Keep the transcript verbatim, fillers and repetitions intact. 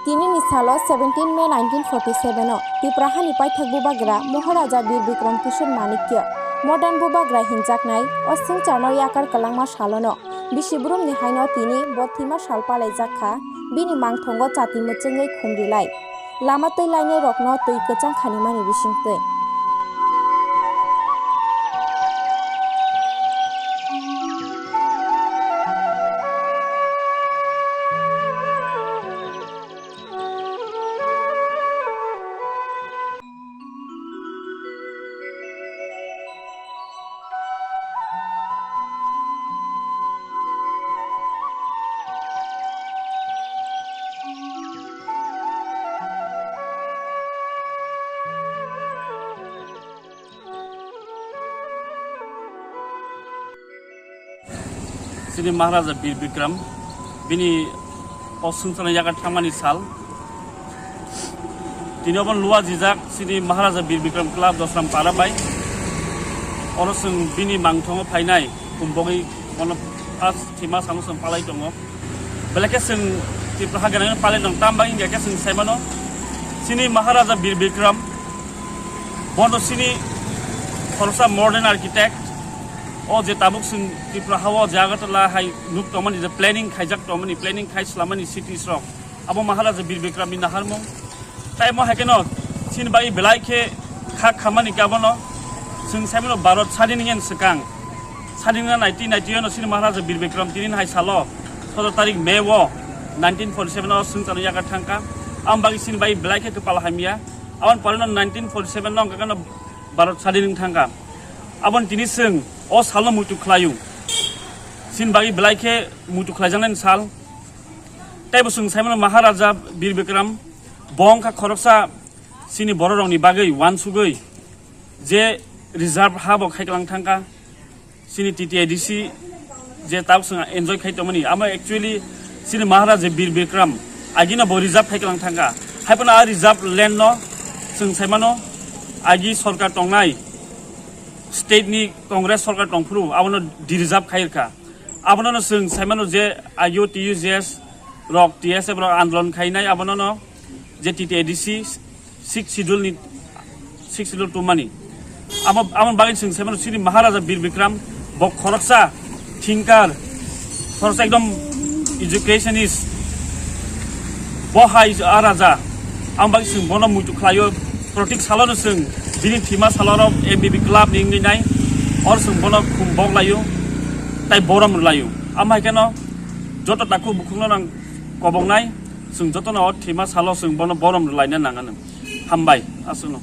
Tini ni salo seventeen May nineteen forty seven o Tipra hani paithak bubagra Maharaja Bir Bikram Kishore Manikya, modern bubagra hinjaknai, o swngcharno yakar kwlangma salono bisi brumni haino tini bo thwima sal palaijak kha, bini mangthongo chati mwchwngwi khumrilai. Lama twi lainairokno twi kwchang khanimani bisingtwi. Chini Maharaja Bir Bikram, bini o swngcharno yakarwi thangmani sal. Tini obo luwa jijak chini Maharaja Bir Bikram Club Dosram Para bai. Oro chwng bini mangthongo phainai, kumbogwi bono first thima salo chwng palai tongo. Belai khe chwng Tripura ha gwnangno palai tong, tamo bagwi hwnkhe chwng sai mano, chini Maharaja Bir Bikram, bono chini khoroksa modern architect, o je tabuk chwng Tripura ha-o je Agartala hai nuk tongmani, je planning khaijak tongmani, planning khai swlamani cities rok, abo Maharaja Bir Bikram ni naharmung. Tai mo hai kheno chini bagwi belai khe kha khamani khe abono chwng sai mano Bharat sadin hingyan swkang. Sadin na nineteen ninety-one no chini Maharaja Bir Bikram tini hai salo sodor tarik May o nineteen forty seven o swngcharno yakar thangkha. Am bagwi chini bagwi belai khe kwpal hamya. Aboni pore no nineteen forty seven no hwnkha kheno Bharat sadin wng thangkha. Aboni tini chwng o salno muitu khlaio. Chini bagwi belai khe muitu khlaijaknai sal. Teibo chwng sai mano Maharaja Bir Bikram bo wngkha khoroksa chini bororokni bagwi uansugwi je reserve ha bo khaiklang thangkha, chini T T A D C je tabuk chwng enjoy khai tongmani, amo actually chini Maharaja Bir Bikram agino bo reserve khaiklang thangkha. Haiphano a reserve land no chwng sai mano agi sorkar tongnai, state ni Congress sorkar tongphuru abono de-reserve khai rwkha. Abono no chwng sai mano je agio T U J S rok, T S F rok andolon khainai abono no je T T A D C sixth schedule ni, sixth schedule tubumani. Abo, aboni bagwi chwng sai mano chini Maharaja Bir Bikram bo khoroksa thinker, khoroksa ekdom educationist, bo hai a raja. Aboni bagwi chwng bono muitu khlaio, protik salono chwng bini thima salorok M B B club ni wngwi nai, oro chwng bono khum bok laio, tai borom rwlaio. Amo hai kheno joto takhuk bukhukno nang koboknai, chwng jotono o thima salo chwng bono borom rwlaina nang anw. Hambai, aswkno.